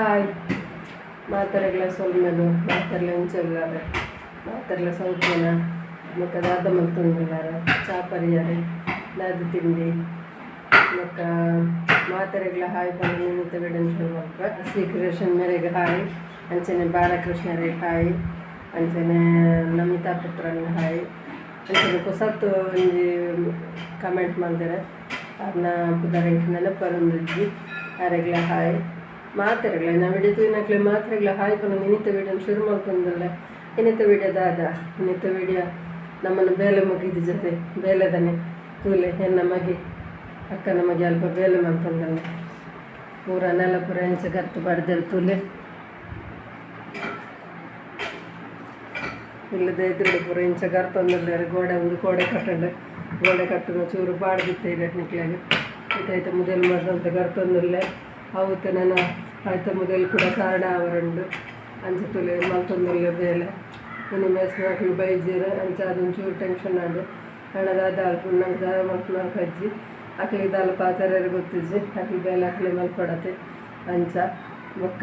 Hi ಮಾತೆರೆಗ್ಲ ಸೊಲ್ಮೆಲು. ಮಾತೆರ್ಲ ಎಂಚ ಉಲ್ಲೆರ್? ಮಾತೆರ್ಲ ಸೌಖ್ಯನ? ಬೊಕ್ಕ ದಾದ ಮಲ್ತೊಂದುಲ್ಲೆರ್? ಚಾ ಪರಿಯರೆ? ದಾದ ತಿಂಡಿ? ಬೊಕ್ಕ ಮಾತೆರೆಗ್ಲ ಹಾಯ್ ಪಂದ್ ಇನಿತ ವಿಡಿಯೋನ್ ಶುರು ಮಲ್ಪುವೆ. ಶ್ರೀ ಕೃಷ್ಣ ಮೇರೆಗ್ ಹಾಯ್, ಅಂಚನೆ ಬಾಲಕೃಷ್ಣರಿಗೆ ಹಾಯ್, ಅಂಚನೆ ನಮಿತಾ ಪುತ್ರನ್ ಹಾಯ್, ಅಂಚನೆ ಪೊಸತ್ ಒಂಜಿ ಕಮೆಂಟ್ ಮಲ್ದೆರ್, ಅರ್ನ ಪುದರ್ ಎಂಕ್ ನೆನಪರೊಂದುಜ್ಜಿ, ಅರೆಗ್ಲ ಹಾಯ್. ಮಾತೆರೆಗ್ಲ, ಎನ್ನ ವಿಡಿಯೋ ತೂಯಿನಕ್ಲೆ ಮಾತೆರೆಗ್ಲ ಹಾಯ್ ಪನೊಂದು ಇನ್ನಿತ ವಿಡಿಯೋನ್ ಶುರು ಮಲ್ತೊಂದುಲ್ಲೆ. ಇನ್ನಿತ ವಿಡಿಯೋ ದಾದ? ಇನ್ನಿತ ವಿಡಿಯೋ ನಮ್ಮನ್ನು ಬೇಲೆ ಮುಗಿದ ಜೊತೆ ಬೇಲೆದನೆ. ತೂಲೆ, ಎನ್ನ ಮಗೆ, ಅಕ್ಕನ ಮಗೆ ಅಲ್ಪ ಬೇಲೆ ಮಲ್ತೊಂದುಲ್ಲೆ. ಪೂರ ನೆಲ ಪೂರ ಎಂಚ ಗರ್ತು ಪಾಡ್ದೆರ್ ತೂಲೆ. ಇಲ್ಲದ ಎದುರುಡು ಪೂರ ಇಂಚ ಗರ್ತೊಂದುಲ್ಲೆರ್. ಗೋಡೆ ಒಂದು ಗೋಡೆ ಕಟ್ಟಂಡು, ಗೋಡೆ ಕಟ್ಟುನ ಚೂರು ಪಾಡ್ದಿತ್ತೆರ್ ನಿಕ್ಲೆಗ್. ಇತ್ತೆ ಐತ ಮುದೆಲ್ ಮಲ್ತೊಂದು ಗರ್ತೊಂದುಲ್ಲೆ. ಅವು ನನ ಐತ ಮುದೆಲ್ ಕೂಡ ಸಾರಣ ಆವರುಂಡು. ಅಂಚ ತೂಲೆ, ಮಲ್ತೊಂದುಲ್ಲೆ ಬೇಲೆ. ಇನಿ ಮೇಸ್ನಕ್ಲು ಬೈಜೆರ್, ಅಂಚಾದ್ ಒಂಚೂರು ಟೆನ್ಷನ್ ಆಂಡ್. ಆಂಡ ದಾದ ಅಲ್ಪ ನಂಕ್ ದಾದ ಮಲ್ಪುನ ಅಜ್ಜಿ ಅಕ್ಲೆಗ್ ದಾಲ ಪಾತೆರೆರೆ ಗೊತ್ತಿಜ್ಜಿ. ಅಕ್ಲು ಬೇಲೆ ಅಕ್ಲೆ ಮಲ್ಪಡತೆ ಅಂಚ. ಬೊಕ್ಕ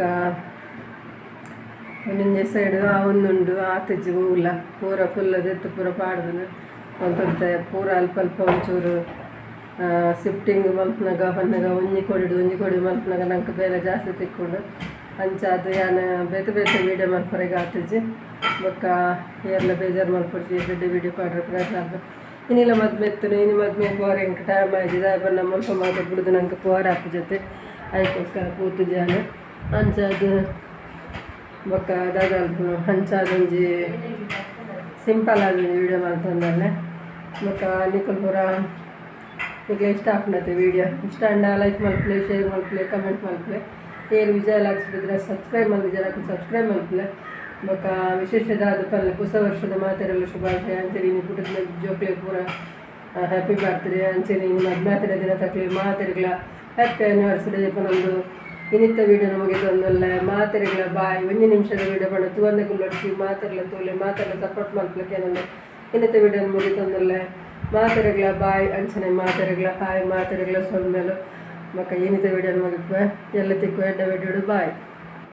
ಒಂಜೊಂಜೆ ಸೈಡ್ ಆವೊಂದುಂಡು, ಆತಿಜ್ಜಿ. ಒವುಲ ಪೂರ ಫುಲ್ ದೆತ್ತ್ ಪೂರ ಪಾಡ್ದುಂಡು. ಒಂತೊಂತೆ ಪೂರ ಅಲ್ಪ ಅಲ್ಪ ಒಂಚೂರು ಶಿಫ್ಟಿಂಗ್ ಮಲ್ಪುನಗ ಪನ್ನಗ ಒಂಜಿ ಕೊಡಿಡ್ ಒಂಜಿ ಕೊಡಿ ಮಲ್ಪುನಗ ನಂಕ್ ಬೇಲೆ ಜಾಸ್ತಿ ತಿಕ್ಕುಂಡು. ಅಂಚಾದ್ ಯಾನ್ ಬೇತೆ ಬೇತೆ ವೀಡಿಯೋ ಮಲ್ಪರೆಗ್ ಆತಿಜಿ. ಬೊಕ್ಕ ಏರ್ಲ ಬೇಜಾರು ಮಲ್ಪೊಡ್ಚಿ, ಎಡ್ಡೆ ವೀಡಿಯೋ ಪಾಡ್ರೆ ಪ್ರಯತ್ನ ಆಪ. ಇನಿಲ ಮದ್ಮೆ ಇತ್ತುಂಡು. ಇನಿ ಮದ್ಮೆ ಪೋರೆ ಎಂಕ್ ಟೈಮ್ ಆಯ್ಜಿ. ದಾಯೆ ಪಂಡ ಮುಲ್ಪ ಮಾತ ಬುಡ್ದು ನಂಕ್ ಪೋರೆ ಆಪುಜತೆ, ಐಕೋಸ್ಕರ ಪೋತುಜಿ ಯಾನ್. ಅಂಚಾದ್ ಬೊಕ್ಕ ದಾದ ಅಲ್ಪುನು, ಅಂಚಾದ್ ಒಂಜಿ ಸಿಂಪಲ್ ಆದ್ ಒಂಜಿ ವೀಡಿಯೋ ಮಲ್ತೊಂದುಲ್ಲೆ. ಬೊಕ್ಕ ನಿಕುಲು ಪೂರ ನಿಕ್ಲೆ ಇಷ್ಟ ಆಪುಂಡತೆ ವೀಡಿಯೋ? ಇಷ್ಟ ಆಂಡ ಲೈಕ್ ಮಲ್ಪುಲೆ, ಶೇರ್ ಮಲ್ಪುಲೆ, ಕಮೆಂಟ್ ಮಲ್ಪುಲೆ. ಏರ್ ವಿಜಯ ಲಾಕ್ಸ್ ಬಿದ್ರೆ ಸಬ್ಸ್ಕ್ರೈಬ್ ಮಲ್ದಿಜಾರ, ಸಬ್ಸ್ಕ್ರೈಬ್ ಮಲ್ಪುಲೆ. ಬೊಕ್ಕ ವಿಶೇಷ ದಾದ ಪನ್ಲೆ, ಪೊಸ ವರ್ಷದ ಮಾತೆರೆಗ್ಲ ಶುಭಾಶಯ. ಅಂಚನೆ ಇನಿ ಪುಟ್ಟುದಿನ ಜೋಕ್ಲೆಗ್ ಪೂರ ಹ್ಯಾಪಿ ಬರ್ತ್ಡೇ. ಅಂಚನೆ ಇನಿ ಮದ್ಮೆ ದಿನ ತಕ್ಲೆ ಮಾತೆರೆಗ್ಲ ಹ್ಯಾಪಿ ಆನಿವರ್ಸರಿ ಪನೊಂದು ಇನ್ನಿತ್ತ ವೀಡಿಯೋ ಮುಗಿತೊಂದುಲ್ಲೆ. ಮಾತೆರೆಗ್ಲ ಬಾಯ್. ಒಂಜಿ ನಿಮಿಷದ ವೀಡಿಯೋ ಪಂಡ ತೂವಂದೆ ಕುಲ್ಲೊಡ್ಚಿ, ಮಾತೆರ್ಲ ತೂಲೆ, ಮಾತೆರ್ಲ ಸಪೋರ್ಟ್ ಮಲ್ಪುಲೆ ಕೇನೊಂದು ಇನ್ನಿತ್ತ ವೀಡಿಯೋ ಮುಗಿತೊಂದುಲ್ಲೆ. ಮಾತೆರೆಗ್ಲ ಬಾಯ್, ಅಂಚನೆ ಮಾತೆರೆಗ್ಲ ಹಾಯ್, ಮಾತೆರೆಗ್ಲ ಸೊಲ್ಮೆಲು. ಬೊಕ್ಕ ಇನ್ನಿತ ವೀಡಿಯೋ ಮುಗಿಪುವೆ. ಎಲ್ಲ ತಿಕ್ಕು ಎಡ್ಡೆ ವೀಡಿಯೋಡು. ಬಾಯ್.